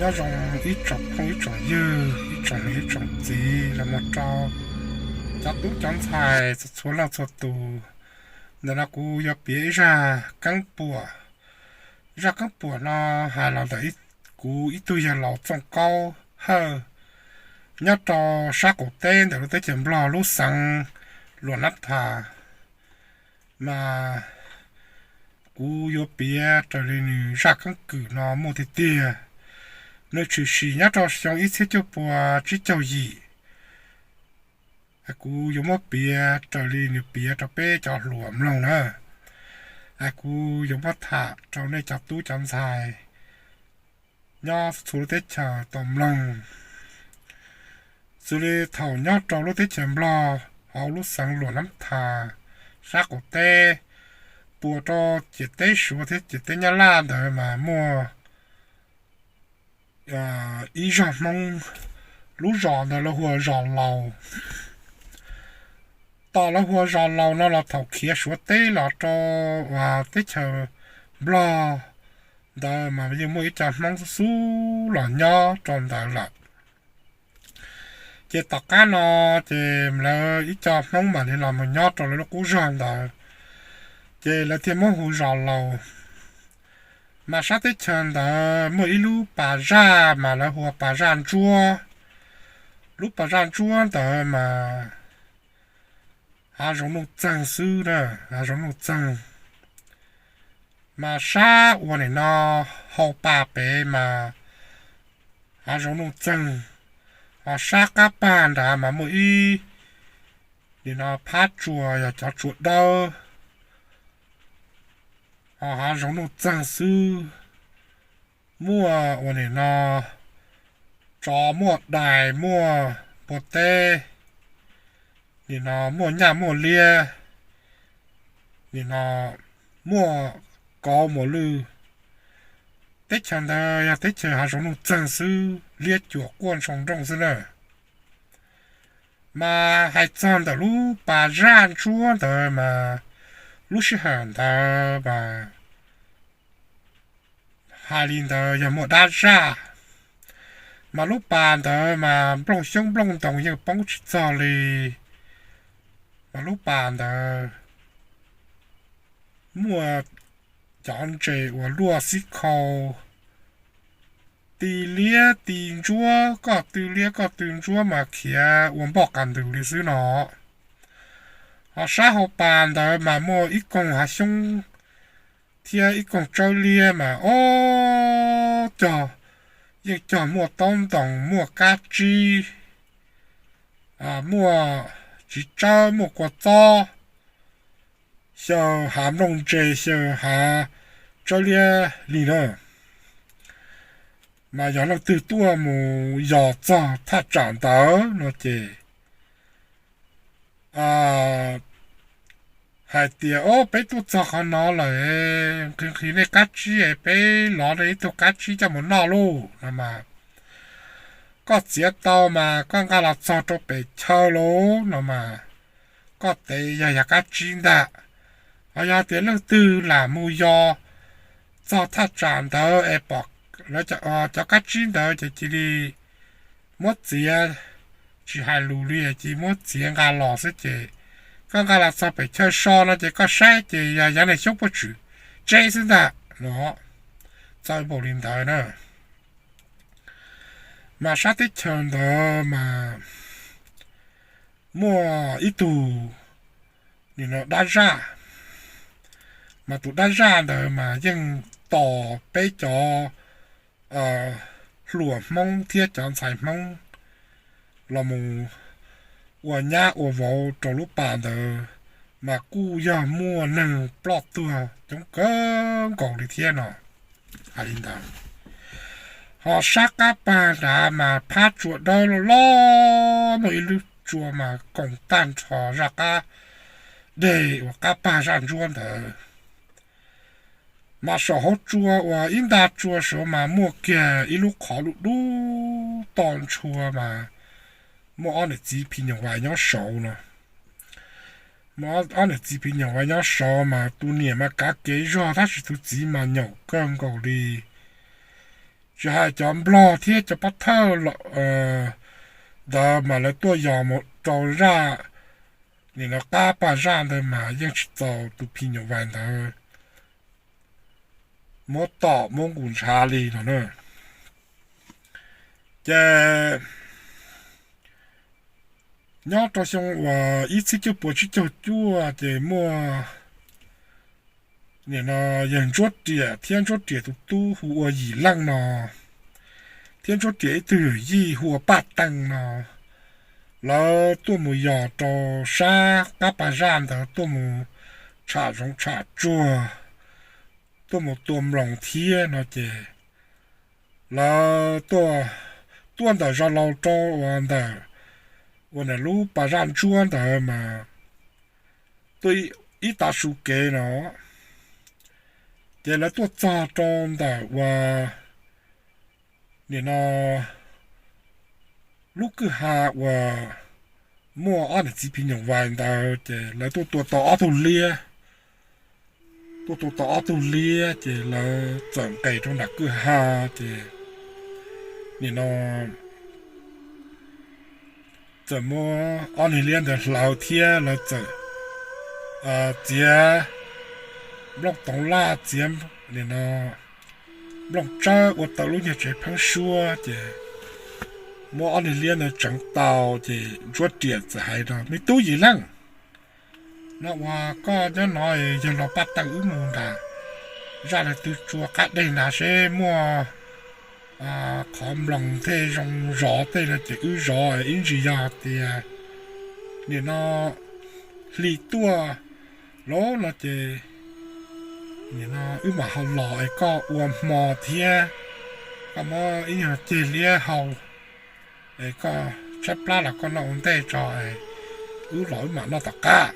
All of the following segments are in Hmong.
Nyob zoo ib tsoom phooj ib tsoom ywg, ib tsoom niam ib tsoom txiv los mus rau cov tub cov ntxhais txhua leej txhua tus. Ntawm no kuv yuav piav ib zaj keeb puam. Zaj keeb puam no hais los ntawm kuv ib tug yawg laus Txooj Kaub Hawj nyob rau sab qaum teb ntawm lub teb chaws Nplog lub xeev Luam Nab Thas. Mas kuv yuav piav raws li nws zaj keeb kwm no muaj tiag tiag. Nws tshwm sim nyob rau xyoo ib txhiab cuaj pua tsib caug yim. Kuv yuav muab piav raws li nws piav rau peb cov hluas mloog na. Kuv yuav muab tham rau nej cov tub cov ntxhais nyob txhua lub teb chaws tau mloog. Xws li thaum nyob rau lub teb chaws Nplog hauv lub xeev Luam Nab Thas sab qaum teb, puas rau ciam teb Suav thiab ciam teb Nyab Laj ntawd mas muaj ib zos Hmoob, lub zos ntawd lawv hu ua zos Laus. Tom lawv hu ua zos Laus no los thaum khiav Suav teb los rau teb chaws Nplog ntawd mas yeej muaj ib co Hmoob xub xub los nyob rau ntawd lawm. Ces tom qab no ces lawv ib co Hmoob mam li los mus nyob rau lawv lub qub zog ntawd, ces lawv thiaj muab hu zos Laus. Mas sab teb chaws ntawd muaj ib lub pas zaj mas lawv hu ua pas zaj Ntsuab. Lub pas zaj Ntsuab ntawd mas hav zoov nuj txeeg xwb na, hav zoov nuj txeeg. Mas sab ua nim no hau pas pem mas hav zoov nuj txeeg, ho sab qab pas nrad mas muaj ib nim no phab tsua yog cov tsua dawb, ho hav zoov nuj txeeg xwb. Muaj ua nim no tsov muaj dais muaj npua teb, nim no muaj nyaj muaj liab, nim no muaj kauv muaj lwj. Teb chaws ntawd yog teb chaws hav zoov nuj txeeg xwb, liab cuam quaj ntshoo nrooj xwb na. Mas hais txog ntawm lub pas zaj Ntsuab ntawd mas lub sij hawm ntawd mas hais li ntawd yog muaj dab zaj, mas lub pas ntawd mas nplooj xyoob nplooj ntoos yeej poob tsis txog li. Mas lub pas ntawd muaj cov ntses uas luaj xib khau, ti liab ti ntsuab, koj tw liab koj tw ntsuab mas khiav ua npoj qas ntws li xwb no. Ho sab hauv pas ntawd mas muaj ib koog hav xyoob thiab ib koog tsawb liab mas ob cog, yeej cog muaj taub ntoos muaj kab tsib, muaj txiv tsawb muaj kua txob, xyaw hav nplooj ntse xyaw hav tsawb liab li na. Mas yog leej twg tuaj mus yos txog thaj tsam ntawd no ces hais tias, o, peb tuaj txog qhov no lawm, nqhis nqhis nej qab tsib, peb lov nej ib tug qab tsib coj mus noj lauj no mas. Koj txiav tau mas koj nqa los txog rau pem chaw lauj no mas, koj tev yog yav qab tsib ntag. Ho yog tias leej twg lam mus yos txog thaj tsam ntawd es pom cov qab tsib ntawd ces cia li muab txiav, tsis hais lus li ces muab txiav nqa los xwb ces koj nqa los txog pem chaw so no ces koj saib ces yog yav neeg xyoob puag tswm tseb xwb ntag no. Txawj npaum li ntawd na. Mas sab teb chaws ntawd mas muaj ib tug nim no dab zaj, mas tus dab zaj ntawd mas yeej tos peb cov hluas Hmoob thiab cov ntxhais Hmoob los mus ua nyab ua vauv rau lub pas ntawd, mas kuj yog muaj neeg ploj tuag coob kawg nkaus li thiab no. Hais li ntawd, ho sab qab pas nrad mas phab tsua dawb loj loj, muaj ib lub tsua mas koom tag nrho zaj qab deg uas qab pas zaj Ntsuab ntawd. Mas saum hauv tsua uas ib nta tsua saud mas muaj kiag ib lub qhov lub dub toj ntshua mas muaj ob niam txiv phim nyuj vais nyob saud no. Muaj ob niam txiv phim nyuj vais nyob saud mas tus niam mas kav kev zog tab sis tus txiv mas nyaum kawg nkaus li. tsis hais cov nplog thiab cov pov thawj los ntawd mas lawv tuaj yos mus rau zaj, nim no qab pas zaj ntawd mas yeej tsis txaus tus phim nyuj vais ntawd muab tom muab nqus ntshav li no na. Ces nyob rau xyoo uas ib txhiab cuaj puas tsib caug cuaj ces muaj nim no yawg Ntsuab Riam thiab Ntsuab Riam tus tub hu ua Yim Leej no, thiab Ntsuab Riam ib tug yawm yij hu ua Paj Teej no, lawv tuaj mus yos rau sab qab pas zaj ntawd tuaj mus tsham zoov tsham tsuag, tuaj mus tua mloos thiab no ces lawv tuaj ntawm zos laus rau uas ntawm uas nim lub pas zaj ntsuab ntawd mas tuaj ib tav su kev no, ces lawv tuaj txog rau ntawm uas nim no lub kwj ha uas muaj ob niam txiv phim nyuj vais ntawd ces lawv tuaj tua tau ob tug liab, tuaj tua tau ob tug liab ces lawv txawm nqes rau nram kwj ha ces nim no txawm muab ob niag liab ntawd hlawv thiab lawv txawm txiav nplooj toov laj txiav nim no nplooj tsawb ua tau lub nyuag tsev pheeb suab ces muab ob niag liab ntawd tseev tau ces Ntsuab Riam txawm hais rau, Me tub Yim Leej, no ua koj nyob no yawg laus Paj Teej wb mus nram zaj lav twg tsua qab deg nrad seb muaj qhov nploos tej zoo zov tej no ces wb zov, ib ntsis yog tias nim no hli tuaj lawm no ces nim no wb mam ho los es koj ua hmo thiab koj muab ib nyuag ceg liab hau es koj tshaib plab los koj noj ua ntej tso, wb los wb mam noj tom qab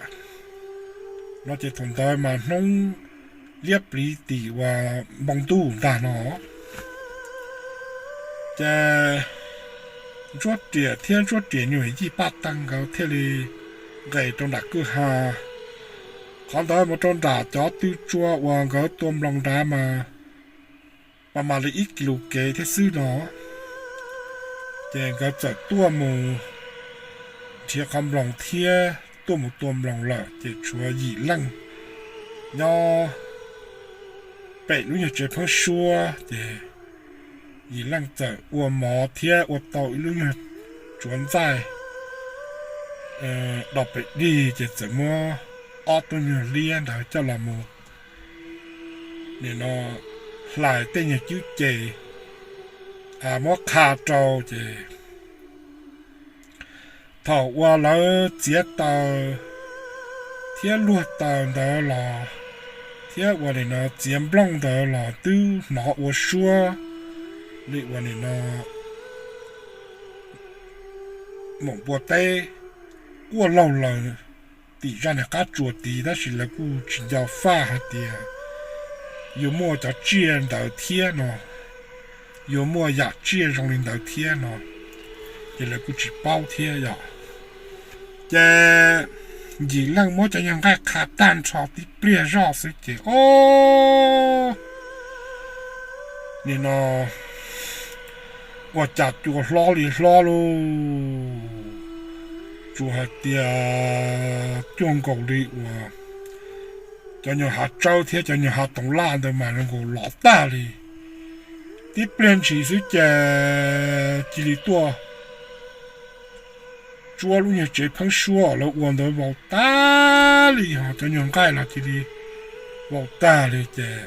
no ces thaum ntawd mas hnub liab pliv tim uas npoo ntuj ntag no ces Ntsuab Riam thiab Ntsuab Riam nyuag yij Paj Teej nkawd thiaj li nqes rau nram kwj ha. Qhov ntawd mus rau nram cov tw tsua uas nkawd tua nploos nrad mas pas mam li ib kis lus kev thiab xwb no. Ces nkawd txawm tuaj mus nrhiav qhov nploos thiab tuaj mus tua nploos lawm ces tshuav Yim Leej nyob pem lub nyuag tsev pheeb suab ces Yim Leej txawm ua mov thiab ua tau ib lub nyuag tsuav ntxaij do pem dig ces txawm muab ob tug nyuag liab ntawd coj los mus nim no hlais tej nyuag cub ces muab qha rau ces thaum uas lawv txiav taws thiab luag taws ntawd los thiab uas nim no txiav nplooj ntawd los twb hnov ua suab li uas nim no mus npua teb quaj laug lawm tim zaj niag qab tsuas tid, tab sis lawv kuj tsis nco faj hais tias yuav muaj cov tsiaj ntawd thiab no, yuav muaj yam tsiaj zoo li ntawd thiab no, ces lawv kuj tsis paub thiab yom. Ces Yim Leej muab cov nyuag nqaij qha tag nrho tib pliag zoj xwb ces o nim no ua cas cua hlob li hlob lauj, tsuas hais tias cuag nkaus li uas cov nyuag hav tsawb thiab cov nyuag hav toov laj ntawd mas zoo nkaus los tag li. Tib pliag ntshis xwb ces cia li tuaj tsuab lub nyuag tsev pheeb suab lawv ua ntawd vau tag li, ho cov nyuag nqaij los cia li vau tag li ces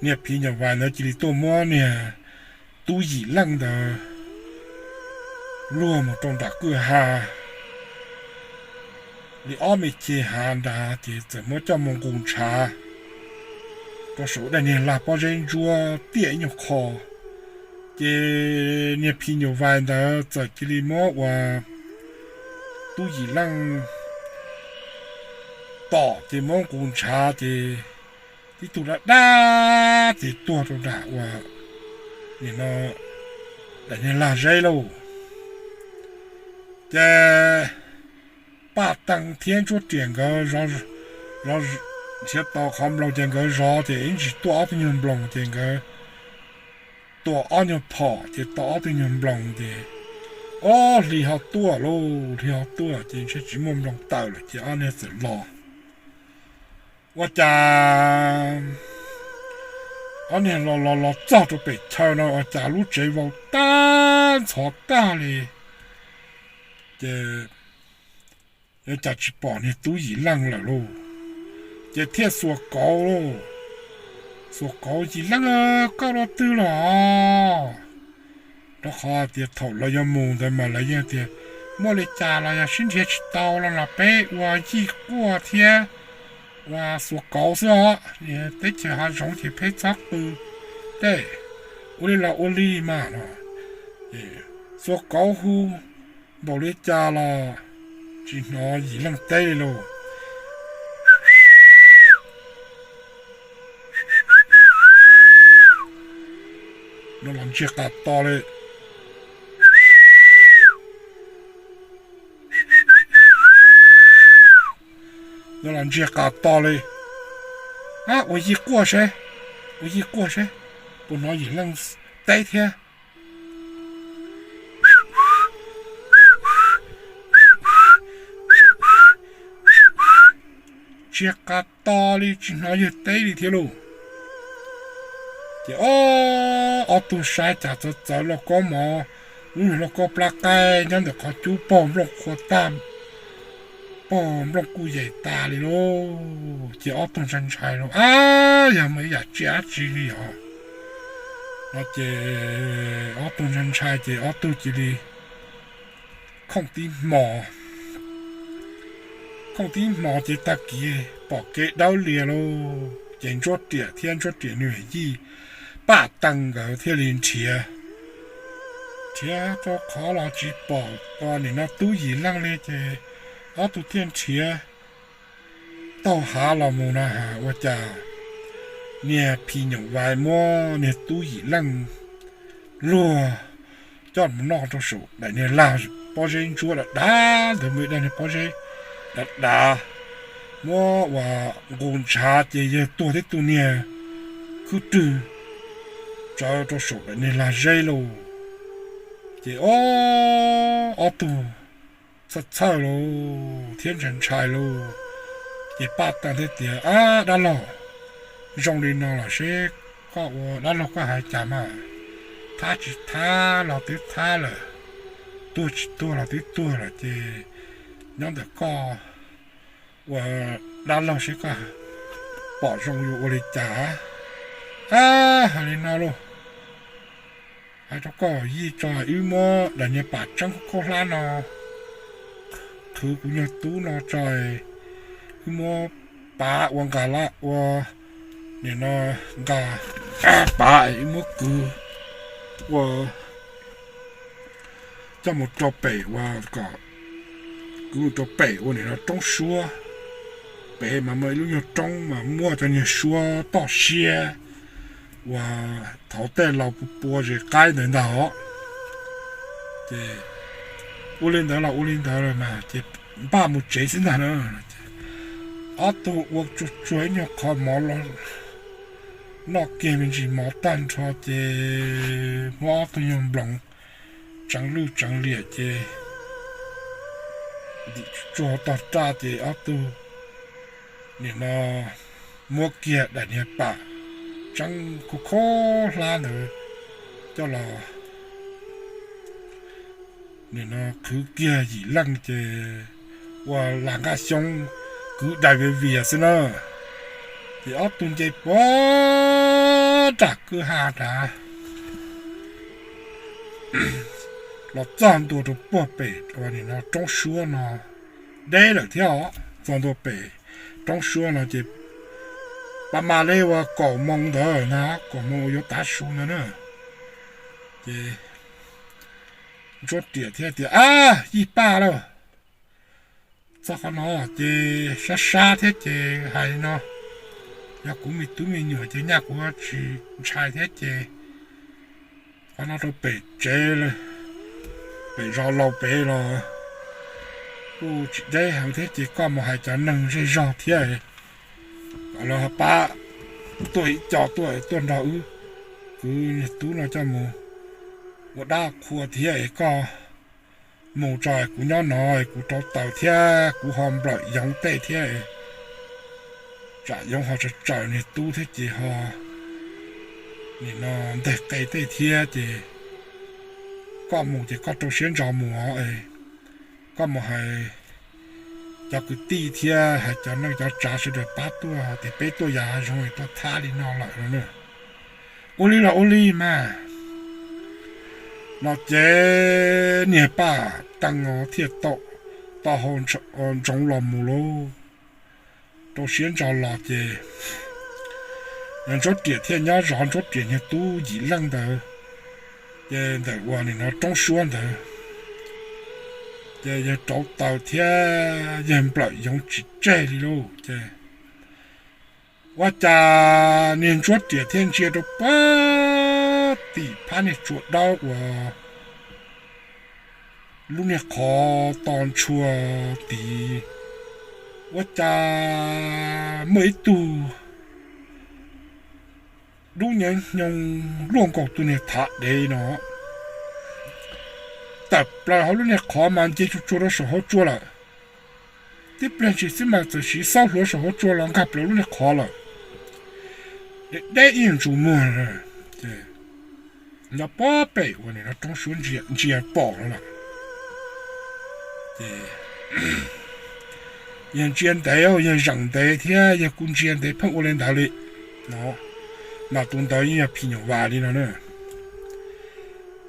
niag phim nyuj vais ntawd cia li tuaj muab niag tub Yim Leej ntawd luag mus rau nram kwj ha li ob me che hav nrad ces txawm muab coj mus nqus ntshav rau saum daim niag lag pob zeb ntsuab tiaj ib nyuag qho. Ces niag phim nyuj vais ntawd txawm cia li muab ua tub Yim Leej tom ces muab nqus ntshav ces tib tug dab dab ces tuag rau nram ua nim no daim niag lag zeb lauj. Ces Paj Teej thiab Ntsuab Riam nkawd nrhiav tau qhov nploos ces nkawd zov ces ib ntsis tuaj ob tug nyuag nploos ces nkawd tua ob nyuag phom ces tau ob tug nyuag nploos ces, ob, hli ho tuaj lauj, hli ho tuaj ces ntshe tsis muaj nploos tawm lawm ces ob niag txawm los. Ua cas ob niag los los los txog rau pem chaw no ua cas lub tsev vau tag ntxhov tag li, ces cas tsis pom niag tub Yim Leej lawm lauj. Ces thiaj xuas kauv lauj, xuas kauv: Yim Leej, koj dua twg los? Rau qhov tias thaum lawv yuav mus ntawd mas lawv yeej tias muaj li cas los yog sib nrhiav tsis tau los los peb ua yij quaj thiab ua xuas kauv xwb os, teb chaws hav zoov ces peb txhob qw tej, ua li los ua li mas no. Xuas kauv hu npaum li cas los tsis hnov Yim Leej teb li lauj. No los ntsiag qas to li, no los ntsiag qas to li. Ua yij quaj seb, ua yij quaj seb puas hnov Yim Leej teb thiab. Ntsiag qas to li tsis hnov yawg teb li thiab lauj. Ces ob tug saib cas txawv txawv lauj, kaub mov, lub niag lauj kaub plab qaib nyob ntawm qhov cub pog nplooj qhuav tag, pog nplooj kuj yaim tas li lauj. Ces ob tug ntshai ntshai lauj, ab, yog muaj ib yam tsiaj dab tsi li os no ces ob tug ntshai ntshai ces ob tug cia li khooj tib hmo, khooj tib hmo ces tag kis pom kev dawb lias lauj, ces Ntsuab Riam thiab Ntsuab Riam nws yij Paj Teeg nkawd thiaj li nrhiav, nrhiav rau qhov los tsis pom nim no tub Yim Leej li ces ob tug thiaj nrhiav taug hav los mus na has ua cas niag Phi Nyoom Vais muab niag tub Yim Leej luag coj mus noj rau saum daim niag lag pob zeb ntsuab dav dav ntawd, muaj ib daim niag pob zeb dav dav, muab ua nqus ntshav ces yawg tuag tib tug niag khwb rwg tsawv rau saum daim niag lag zeb lauj. Ces ob tug txhawj txhawj lauj thiab ntshai ntshai lauj. Ces Paj Teeg thiaj tias, Ab dab laug, zoo li no los seb koj ua dab laug koj hais cas mas, thab tsis thab los twb thab lawm, tuag tsis tuag los twb tuag lawm ces nyob ntawm koj ua dab laug seb koj pom zoo yuav ua li cas. Ab, hais li no lauj, hais rau koj yij tso, wb muab daim niag pam tseeb khaub hlab no qhwv kuv nyuag tub no tso, wb muab pav ua nqa lab ua, nim no nqa pav es wb muab kwv ua, coj mus rau pem ua kom, kwv mus rau pem ua nim no roob suab. Pem mas muaj ib lub nyuag roob mas muaj cov nyuag suab toj siab uas thaum tej laus pua pua zes qaib ntawd ntag os. Ces ua li ntawd los ua li ntawd los mas ces npaj mus tsev xwb ntag na. Ob tug ua tsuag tsuag ib nyuag qho mov los noj kiag me ntsis mov tag nrho ces muab ob tug nyuag nploos tseev lwj tseev liam ces ntim tsuag tog raj ces ob tug nim no muab kiag daim niag pam tseeb khaub khaub hlab ntawd coj los nim no qhwv kiag Yim Leej ces ua lam nqaj xyoob kwv dais vias vias xwb na. Ces ob tug nce puag nram kwj ha nrad los txog ntua rau puag pem ua nim no roob suab no deb lawm thiab os. Txog ntua pem roob suab no ces pab mam li ua kaum moo ntawd na, kaum moo yuav tav su ntawd na. Ces Ntsuab Riam thiaj tias, Ab, yij Paj lauj, txog qhov no ces sab sab thiab ces hais li no, yog kuv me tub me nyuam ces nyaj kuv tsis ntshai thiab ces qhov no rau pem tsev, pem zos laus pem los kuj tsis deb heev thiab ces koj mus hais cov neeg zej zog thiab kom lawv pab tuaj ib co tuaj tuaj nrog wb kwv niag tub no coj mus ua dab qhua thiab es koj mus tso, kuv nyob no kuv rauv taws thiab kuv ho nplawm yoov tej thiab, tsam yoov ho tsaws tsaws niag tub thiab ces ho nim no nteg qe tej thiab ces koj mus ces koj rau siab ntso mus os. Koj mus hais cov kwv tij thiab hais cov neej cov tsav sawv daws pab tuaj tias peb tuaj yos hav zoov tuaj thab li no lawm no na. Ua li los ua li mas. No ces niag Paj Teev thiaj tau hau ntsoov los mus lauj. Rau siab ntso los ces Ntsuab Riam thiaj nyob zov Ntsuab Riam niag tub Yim Leej ntawd, ces ntawm uas nim no roob suab ntawd, ces yawg rauv taws thiab yawg nplawm yoov tsis tseg li lauj. Ces ua cas niag Ntsuab Riam thiaj ntsia rau puag tim phab niag tsua dawb uas lub niag qhov to ntshua tid, ua cas muaj ib tug dub nyuv hnyoo luaj nkaus tus niag thav dev no tawm plaws hauv lub niag qhov mas nce tsuag tsuag rau saum hauv tsua lawm. Tib pliag ntsis xwb mas txawm siv xauj hluav saum hauv tsua los nkag plaws lub niag qhov lawm. Deb deb ib ntsus muag, ces nyob puag pem uas nim no roob suab ntsia pom no lawm. Ces yawg ntsia ntev, yawg zeem ntev thiab yawg kuj ntsia ntev pheej ua li ntawd li no, mas tus ntawd yeej yog phim nyuj vais li no na.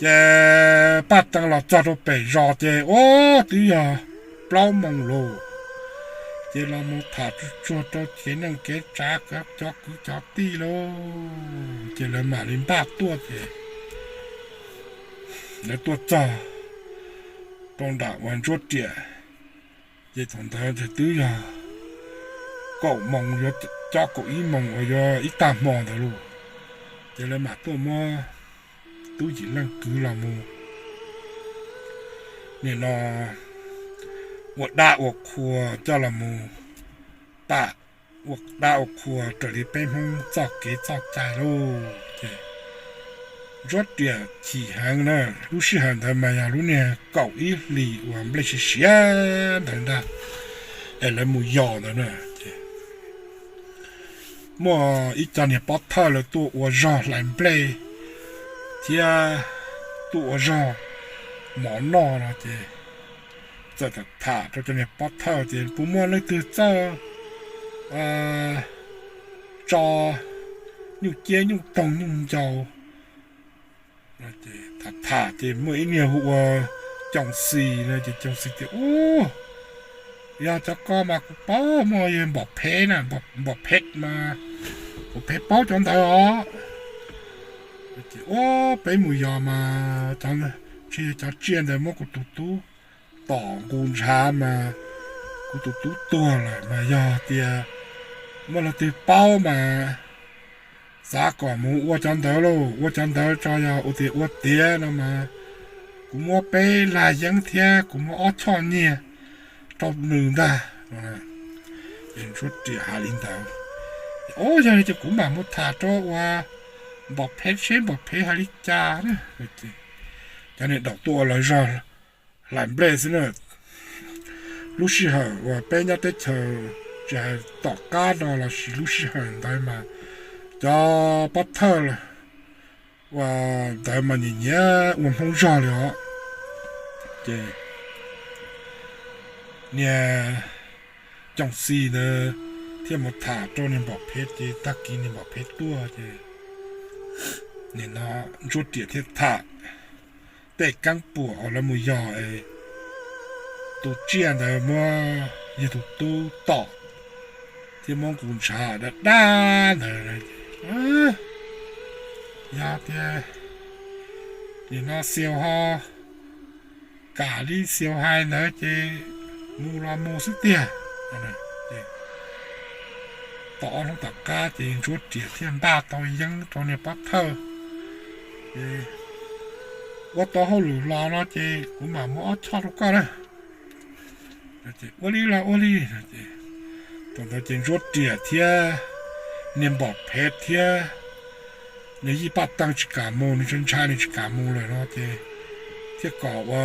Ces Paj Teev los txog rau pem zos ces ua twb yog plaub moos lawm. Ces los mus tham tsuag tsuag rau kev neej kev tsav cov kwv cov tij lauj, ces lawv mam li npaj tuaj ces lawv tuaj txog rau nram uas Ntsuab Riam, ces thaum ntawd twb yog kaum moos yuav cob kaum ib moos uas yuav ib tag hmo ntawd lauj. Ces lawv mam tuaj muab tub Yim Leej kwv los mus nim no ua dab ua qhua coj los mus pam, ua dab ua qhua raws li peb Hmoob txoj kev txoj cai lauj. Ces Ntsuab Riam chim heev na, lub sij hawm ntawd mas yog lub niag kaum ib hlis uas nplej siav siav ntawd ntag, es lawv mus yos ntawd na. Ces muaj ib co niag pov thawj lawv tuaj ua zog hlais nplej thiab tuaj ua zog mov noj no ces txawm tham tham rau cov niag pov thawj tias puas muaj leej twg txawj tso nyuj ciab nyuj toog nyuj ncau. Tham tham ces muaj ib niag hu ua Coom Xis no ces Coom Xis tias, Ub, yog cov ko mas kuv paub, muaj yawg Npom Phem na, Npom Phem mas kuv phem paub cov ntawd os. Ua peb mus yos mas tsis yog cov tsiaj ntawd muab kuv tus tub tom nqus ntshav mas kuv tus tub tuag lawm mas yog tias muaj leej twg paub mas xav kom mus ua cov ntawd lauj, ua cov ntawd tso, yog ua tias ua tiav no mas kuv muab peb lag yeeb thiab kuv muab ob choj nyiaj rau nws ntag. Ces Ntsuab Riam hais li ntawd, Ub, yog li ces kuv mam mus tham rau uas Npom Phem seb Npom Phem hais li cas na. Cov niag daum tuaj ua lawv zog hlais nplej xwb na. Lub sij hawm uas peb nyob teb chaws tsis hais tom qab no lossis lub sij hawm ntawd mas cov pov thawj uas ntawd mas nyiam nyiam ua Hmoob zog li os. Ces niag Coom Xis ntawd thiaj mus tham rau niag Npom Phem ces tag kis niag Npom Phem tuaj ces nim no Ntsuab Riam thiaj tham tej keeb puam uas lawv mus yos es tus tsiaj ntawd muab yawg tus tub tom thiab muab nqus ntshav dab dab ntawd. Yog tias nim no Xiaus ho kam li Xiaus hais ntawd ces mus los mus xwb tiag. Tom ob hnub tom qab ces Ntsuab Riam thiaj npaj tau yeeb rau niag pov thawj. Ua tau hauj lwm los no ces kuv mam muab ob choj rau koj na. Ua li los ua li. Thaum ntawd ces Ntsuab Riam thiab niag Npom Phem thiab nws yij paj teeg tsis kam mus, nws ntshai ntshai nws tsis kam mus lawm no ces thiaj kom ua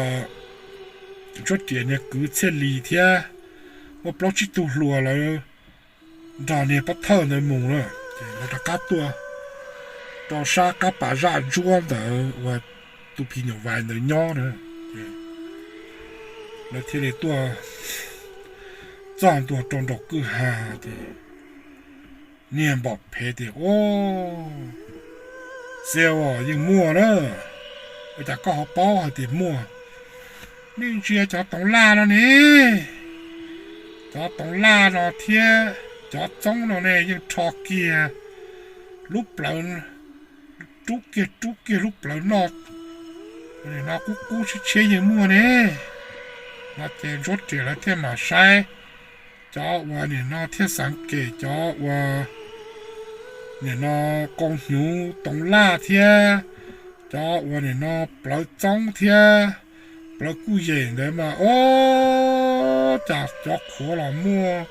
Ntsuab Riam niag kwv Txhiaj Lis thiab muaj plaub tsib tug hluas lawv nrog niag pov thawj ntawd mus na. Ces lawv rov qab tuaj rau sab qab pas zaj ntsuab ntawd uas tus phim nyuj vais ntawd nyob na. Lawv thiaj li tuaj txog ntua rau nraum kwj ha ces niag npom phev tias, Ub, Xia, yeej muaj na. Ua cas koj ho paub hais tias muaj? Nej ntsia cov toov laj no ne, cov toov laj no thiab cov txoob no ne yeej rho kiag lub plawv, rub kiag rub kiag lub plawv noj, no qub qub tshiab tshiab yeej muaj ne. No ces Ntsuab Riam lawv thiaj mam saib cov uas nim no thiaj xav kem cov uas nim no qau hnyuv toov laj thiab cov uas nim no plawv txoob thiab plawv kuj yem ntawd mas, ub, cas cov qhuav los muaj,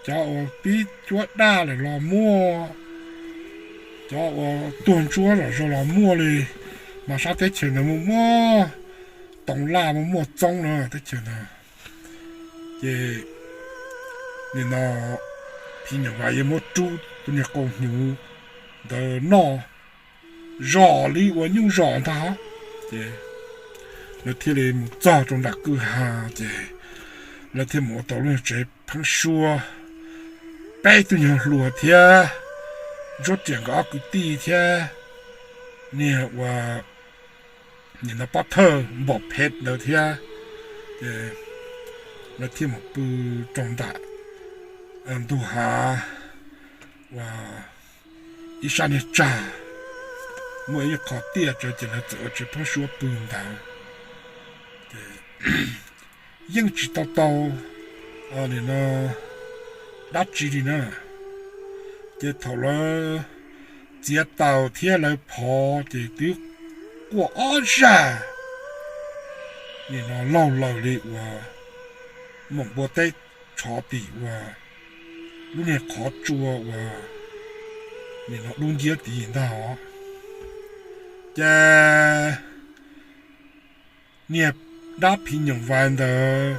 cov uas pib cuab daj lawm los muaj, cov uas tuag ntsuab zom zaws los muaj li. Mas sab teb chaws ntawd muaj muaj toov laj muaj muaj txoob na teb chaws ntawd. Ces nim no phim nyuj vais yeej muab rub tus niag qau hnyuv ntawd noj zom li uas nyuj zom ntag. Ces lawv thiaj li mus txog rau nram kwj ha, ces lawv thiaj mus ua tau lub tsev pheeb suab, peb tug nyuag hluas thiab Ntsuab Riam nkawd ob kwv tij thiab niag uas nim no pov thawj npom phev ntawd thiab. Ces lawv thiaj mus pw rau nram ntug hav uas ib sab niag tsag, muaj ib qho tiaj tsawv ces lawv txawm ua tsev pheeb suab pw ntawd. Ces yeej tsis tau tau nim no dab tsi li na. Ces thaum lawv txiav taws thiab lawv phov ces twb quaj ob zaj, nim no laug laws li uas moom npua teb tshov tim uas lub niag qhov tsua uas nim no dub nciab tid ntag. Ces niag dab phim nyuj vais ntawd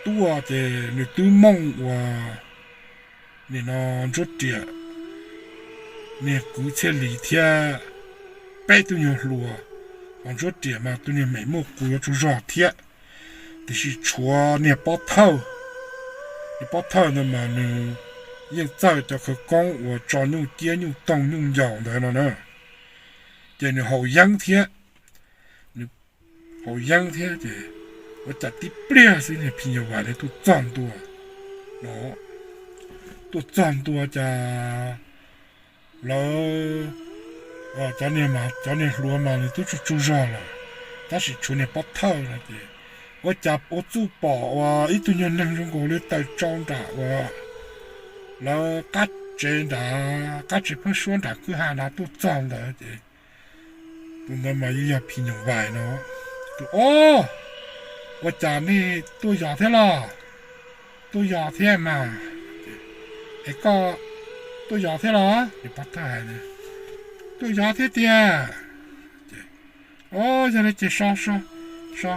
tuaj ces nws twb mooj uas nim no Ntsuab Riam niag kwv Txhiaj Lis thiab peb tug nyuag hluas, ho Ntsuab Riam mas tus niag mem muaj qus yuav tsaug zog thiab. Tiam sis tshuav niag pov thawj, niag pov thawj ntawd mas nws yeej txawj cov khawv koob uas tso nyuj ciab nyuj toog nyuj ncaus ntawd no na. Ces nws haus yeeb thiab, nws haus yeeb thiab ces ua cas tib pliag xwb niag phim nyuj vais ntawd tuaj txog ntua no, tuaj txog ntua cas lawv cov niag, cov niag hluas mas nws twb tsaug tsaug zog lawm, tab sis tshuav niag pov thawj no ces ua cas ua txuj pom uas ib tug nyuag neeg zoo nkaus li tawm tsau nram uas lawv qab tsev nrad, qab tsev pheeb suab nram kwj ha nrad tuaj txog ntawd ces tus ntawd mas yeej yog phim nyuj vais no. Tus, Ob, ua cas nej tuaj yos thiab los? Tuaj yos thiab mas. Es koj tuaj yos thiab los? Pov thawj hais, Tuaj yos thiab tiag. Ob, yog li ces so so so,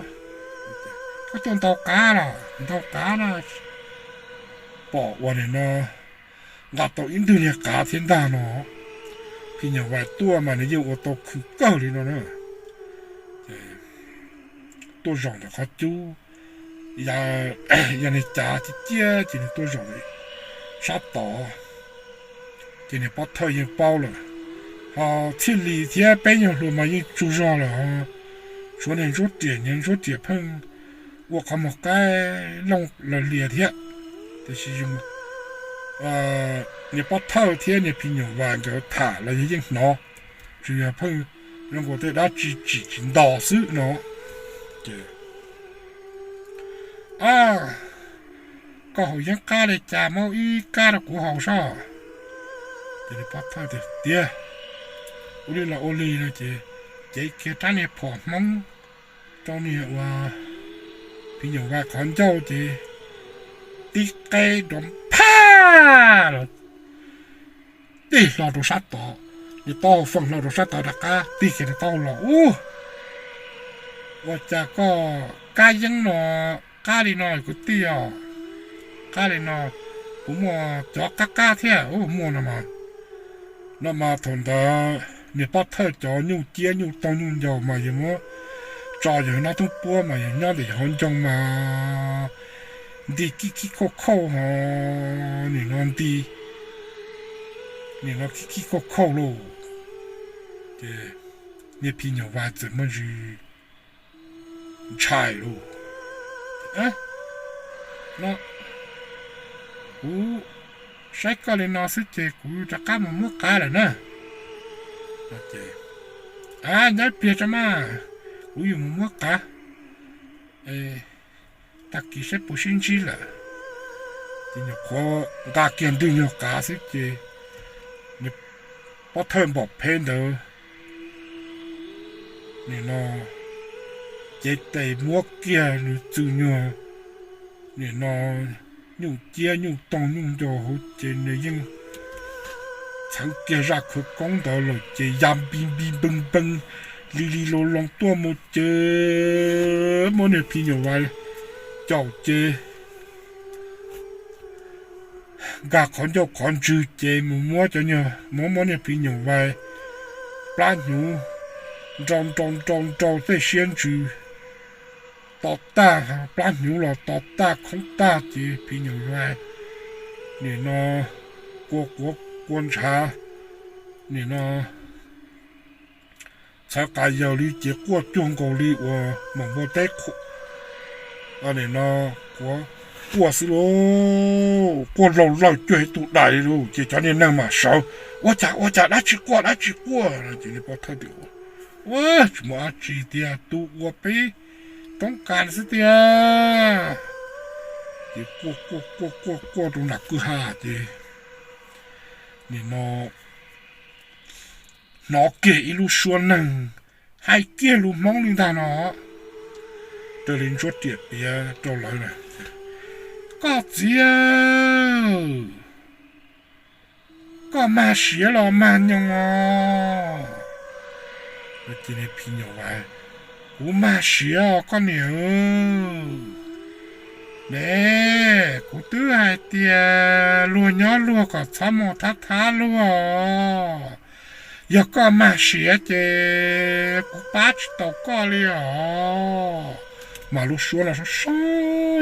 koj tuaj ntaus qav los? Ntaus qav no. Pom ua nim no nqa tau ib ntwg niag qav thiab ntag no. Phim nyuj vais tuaj mas nws yeej ua tau khwv kawg li no na. Tuaj zaum ntawm qhov cub, yog niag cav ciaj ciaj ces nws tuaj zaum sab tod, ces niag pov thawj yeej paub lawm. Ho Txhiaj Lis thiab peb nyuag hluas mas yeej tsaug zog lawm, tshuav niag Ntsuab Riam, niag Ntsuab Riam pheej ua qhov muag qaib looj laws lias thiab. Tiam sis niag pov thawj thiab niag phim nyuj vais nkawd tham los yog yeej hnov, tsuas yog pheej zoo nkaus tej dab tsi tsim tsis nto xwb no. Ces, Ab, koj haus yeeb qab li cas muab ib kab rau kuv haus sob. Ces niag pov thawj tias, Tiag, ua li los ua li no ces cev kiag rab niag phom Hmoob rau niag ua phim nyuj vais qhov ncauj ces tib qeb nrov phaj los tig hlo rau sab tod, nws taub hau feem hlo rau sab tod rov qab tig kiag nws taub hau los ub. Ua cas koj kab yeeb no qab li no kwv tij os? Qab li no, kuv muaj cov qab qab thiab ub muaj no mas. No mas thaum ntawd niag pov thawj cov nyuj ciab nyuj toog nyuj ncaus mas yog muab tso yog noj tub puab mas yog nyob ntawm yog hauv ncoo mas nti kib kib khauj khauj ho nim no nti, nim no kib kib khauj khauj lauj. Ces niag phim nyuj vais txawm muaj ntsis ntshai lauj. No, kuv saib koj li no xwb ces kuv rov qab mus muab qav lawm na. Ces, a, nyob ib pliag tso mas, kuv yuav mus muab qav, tag kis saib puas sib ntsib lawm. Ces nyuam qhuav nqa kiag ntwg nyuag qav xwb ces pov thawj npom phev ntawd nim no cev tes muab kiag nws txwg nyuag, nim no nyuj ciab nyuj toog nyuj ncaus hauv ces nws yeej txhawv kiag zaj khawv koob ntawd lawm ces ya npi npi npee npee li li loo loo tuaj mus ces muab niag phim nyuj vais caum ces nkag qhov ncauj qhov ntswg ces mus muab cov nyuag, muab muab niag phim nyuj vais plab hnyuv nrau nrau nrau nrau tej siab ntsws to tag, plab hnyuv los to tag khoob tag ces phim nyuj vais nim no kua quav kua ntshav, nim no txhawv qas yaws li ces quaj cuag nkaus li uas maum npua teb qhuav, nim no quav quaj xwb lauj, quaj laug lawg cuag ib tug dais li lauj. Ces cov niag neeg mam sawv, ua cas ua cas dab tsi quaj dab tsi quaj no ces niag pov thawj tias, ua tsis muaj dab tsi tiag, tus uas peb toob kas xwb tiag. Ces quaj quaj quaj quaj quaj rau nram kwj ha ces nim no hnov kiag ib lub suab neeg hais kiag lus Hmoob li ntag no, raws li Ntsuab Riam piav rau lawv na, koj txiv, koj mag siav los mag nyoog os? Ces niag phim nyuj vais, kuv mag siav os koj niam. Ne, kuv twb hais tias luag nyob luag kom txhob mus thab thab luag. Yog koj mag siav ces kuv pab tsis tau koj li os. Mas lub suab no sab sab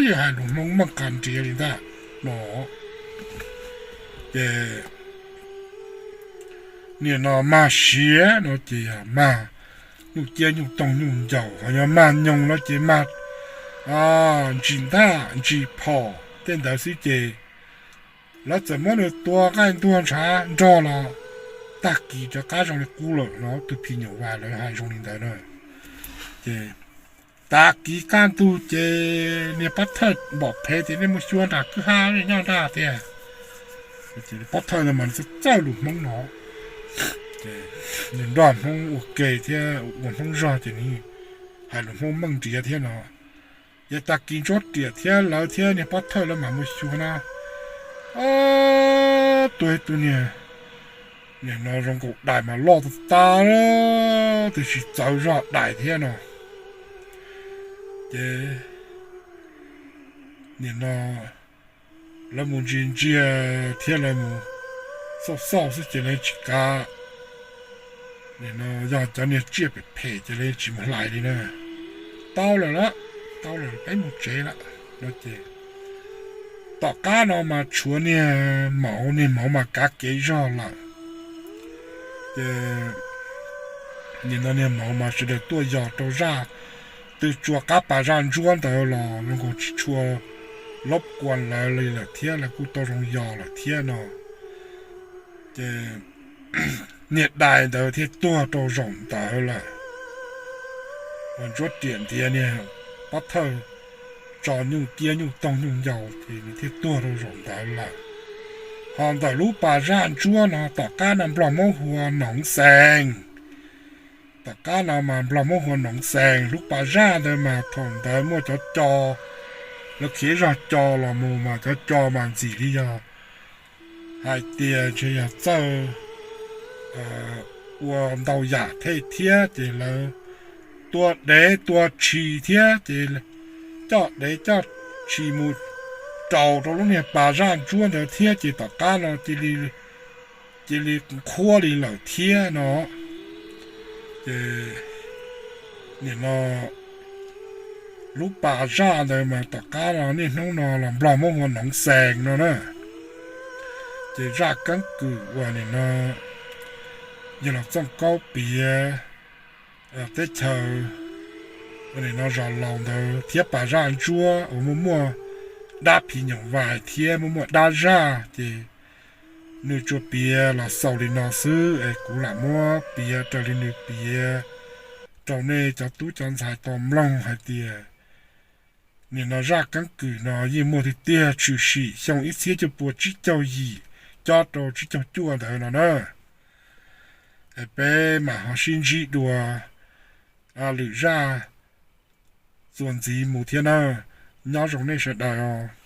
yeej hais lus Hmoob meej qas nriav li ntag no. Ces nim no mag siav no ces yog mag nyuj ciab nyuj toog nyuj ncaus, ho yog mag nyoog no ces mag ntsis ntaj ntsis phom tej ntawd xwb ces lawv txawm muab nws tua nqaij ntuag ntshav nrog los tag kis rov qab zoo li qub lawm no. Tus phim nyuj vais lawv hais zoo li ntawd na. Ces tag kis kaj ntug ces niag pov thawj npom phev tias nej mus xyuas nram kwj ha nyob nrag tiag. Pov thawj no mas nws txawj txawj lus Hmoob no, nws nrog Hmoob ua ke thiab ua Hmoob zog ces nws hais lus Hmoob meej nriav thiab no. Ces tag kis Ntsuab Riam thiab lawv thiab niag pov thawj lawv mam mus xyuas na, tuag tus niag, nim no zoo nkaus dais mas loj tas tas, tiam sis txawv zog dais thiab no. Ces nim no lawv mus ntsia ntsia thiab lawv mus xauj xauj xwb ces lawv tsis kav. Nim no yog cov niag tsiaj phem phem ces lawv tsis mus hlais li na. Tau lawm lawm, tau lawm, peb mus tsev lawm no ces tom qab no mas tshuav niag mauv, niag mauv mas kav kev zog lawm. Ces nim no niag mauv mas sawv daws tuaj yos rau zaj, twb tsuas qab pas zaj ntsuab ntawd los zoo nkaus tsis tshua lob kua lawv li lawm thiab, lawv kuj tau zoo yos lawm thiab no. Ces niag dais ntawd thiaj tuag rau zaum ntawd lawm. Ntsuab Riam ntiav niag pov thawj tso nyuj ciab nyuj toog nyuj ncaus ces nws thiaj tuag rau zaum ntawd lawm. Ho ntawm lub pas zaj ntsuab no tom qab no Nplog muab hu ua Noov Xees. Tom qab no mas Nplog muab hu ua Noov Xees, lub pas zaj ntawd mas thaum ntawd muaj cov co, lawv khiav zog co los mus mas cov co mas ntxim li yog hais tias ntshe yog txawj ua ntau yam thiab ces lawv tua dev tua tshis thiab ces coj dev coj tshis mus rau rau lub niag pas zaj ntsuab ntawd thiab ces tom qab no cia li qhuab li lawm thiab no. Ces nim no lub pas zaj ntawd mas tom qab no niaj hnub no los Nplog muab hu ua Noov Xees no na. Ces zaj keeb kwm uas nim no yog los txooj kaub piav teb chaws nim no zos laus ntawd thiab pas zaj ntsuab uas muaj muaj dab phim nyuj vais thiab muaj muaj dab zaj ces nws tsuas piav los xaus li no xwb es kuv lam muab piav raws li nws piav rau nej cov tub cov ntxhais tau mloog hais tias nim no zaj keeb kwm no yeej muaj tiag tiag tshwm sim xyoo ib txhiab cuaj pua tsib caug yim cob rau tsib caug cuaj ntawd no na. Es peb mam ho sib ntsib dua lwm zaj txuas ntxiv mus thiab na. Nyob zoo nej sawv daws.